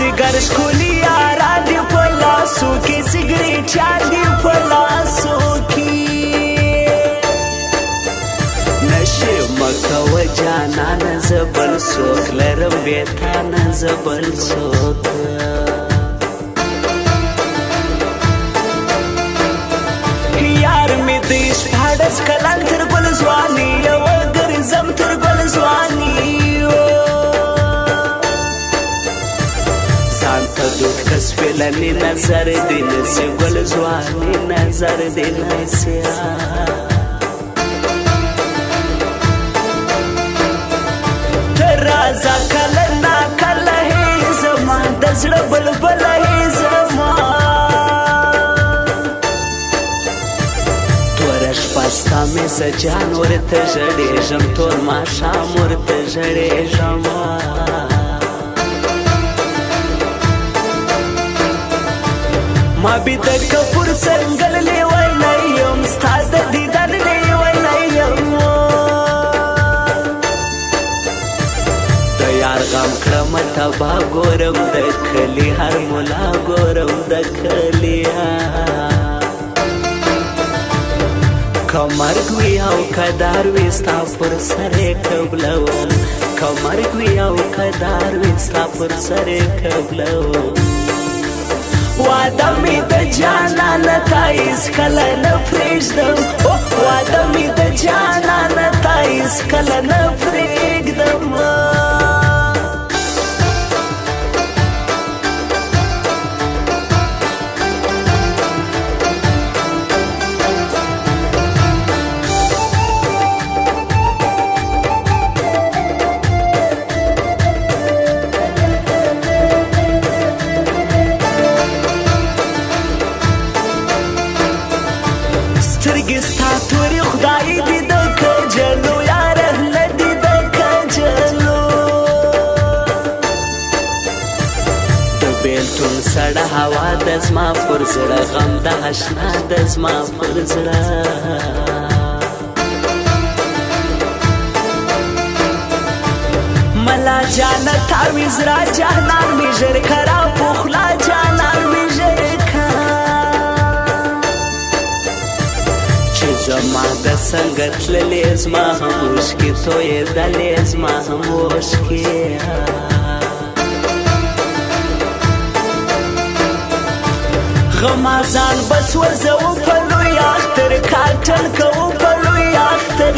مازیګر ښکلي یاران دي په لاسو کې، سګرېټیان دي په لاسو کې. نشې مه کوه جانانه، زه بل څوک لرم بې تا نه، زه بل څوک. یار مې دی 16 کلن تر ګل ځواني، یو ګرځم تر ګل ځواني. ځان ته دود کسپلنې نظر دې نسي، ګل ځواني نظر دې نسي. ته راځه کله نا کله هې زما د زړه بلبله هې زما. توره شپه ستا مې زه جان ورته ژړېږم، تور ماښام ورته ژړېږم. ما بې د کپور څنګل لیونی یم، ستا د دیدن لیونی یم. د یار غم کړم تبا ګورم، د کلي هر ملا ګورم د کلي. که مرګ وي او که دار وي ستا پر سر یې قبلوم، که مرګ وي او که دار وي ستا پر سر یې قبلوم. وعده مې د جانانه تا هېڅکله نه پرېږدم، وعده مې د جانانه تا هېڅکله نه پرېږدم. سترګې ستا تورې خدای دې د کجلو، یاره نه دې د کجلو. د بېلتون سړه هوا د زما پر زړه، غم د اشنا د زما پر زړه. ملا جانه تعویذ را جانان مې ژر کرا پخلا، جانان مې ژر کا. چې زما د څنګه تللې زما هم اوښکې تویېدلې، زما هم اوښکې. غمازان بس ورځو په لوی اختر، کاټل کوو په لوی اختر.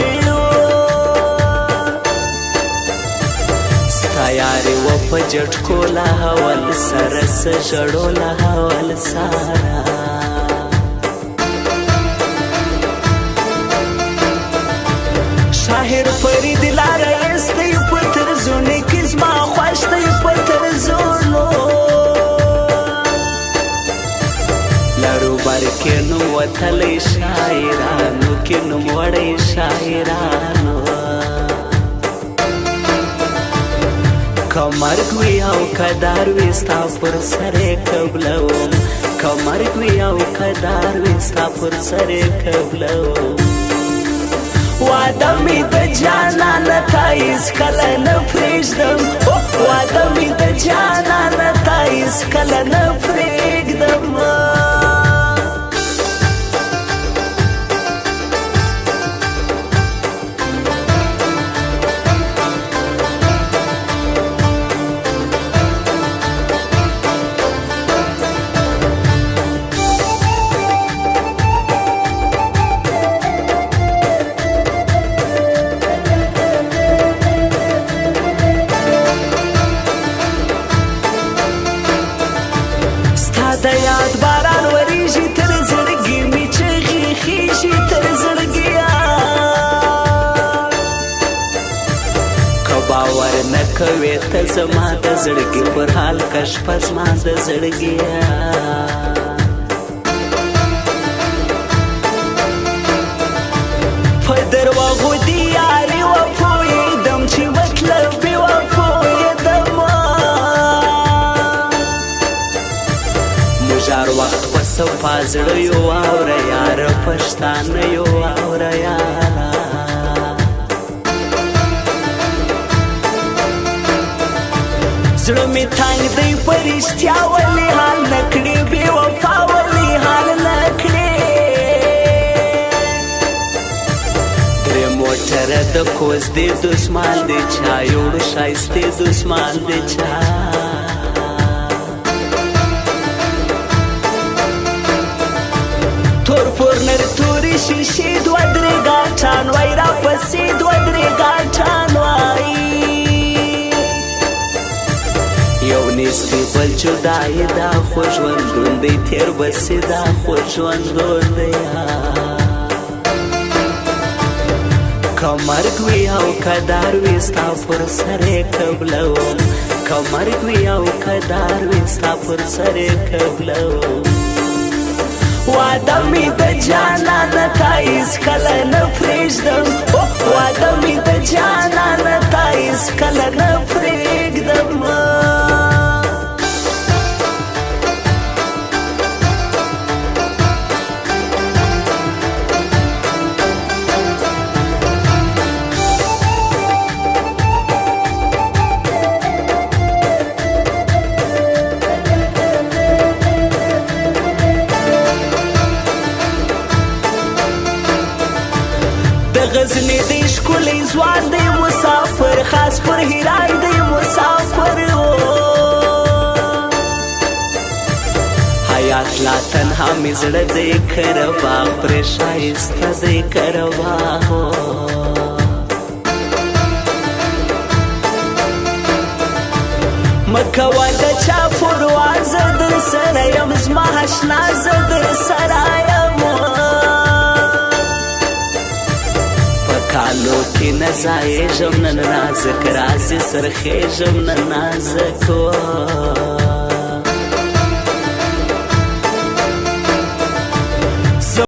ستا یاري وه په جټکو له اول سره، څه ژړو له اول سره. شاعر فرید لاره ایستی په ترزونو کې، زما خوښ دی په ترزونو. لرو بر کې نوم وتلی شاعرانو کې، نوم وړی شاعرانو. که مرګ وي او که دار وي ستا پر سر یې قبلوم، که مرګ وي او که دار وي ستا پر سر یې قبلوم. وعده مې د جانانه تا هېڅکله نه پرېږدم، وعده مې د جانانه تا هېڅکله نه پرېږدم. ستا د یاد باران وریږي تر زړګي مې، چغې خیژي تر زړګي. که باور نه کوې ته زما د زړګي پر حال، که شپه زما د زړګي. په درواغو دي یاري وه پوهېدم چې مطلب بې وه پوهېدم. موږ هر وخت په صفا زړه یو، واوره یاره پښتانه یو، واوره یاره. زړه مې تنګ دی په رښتیا ولې حال نه کړې، بې وفا ولې حال نه کړې. درې موټره د کوز دې دسمال دی چا یوړو، ښایستې دسمال دی چا. تور پورنر تورې شیشې دوه درې ګاټان وای، راپسې دوه درې ګاټان وای. یو نیستی بل جدای، دا خو ژوندون دی، تېر بسې دا خو ژوندون دی. که مرګ وي او که دار وي ستا پر سر یې قبلوم، که مرګ وي او که دار وي ستا پر سر یې قبلوم. وعده مې د جانانه تا هېڅکله نه پرېږدم، وعده مې د جانانه تا هېڅکله نه پرېږدم. د غزني دی ښکلی ځوان دی مسافر، خاص پر هیران دی مسافر. حیات لا تنها مې زړه دی کره باغ، پرې ښایسته دی کره باغ. مه کوه د چا پروا، زه در سره یم، زما اشنا زه در سره یم. کالو کې نه ځایېږم نن، نازک راځي سرخېږم نن نازک.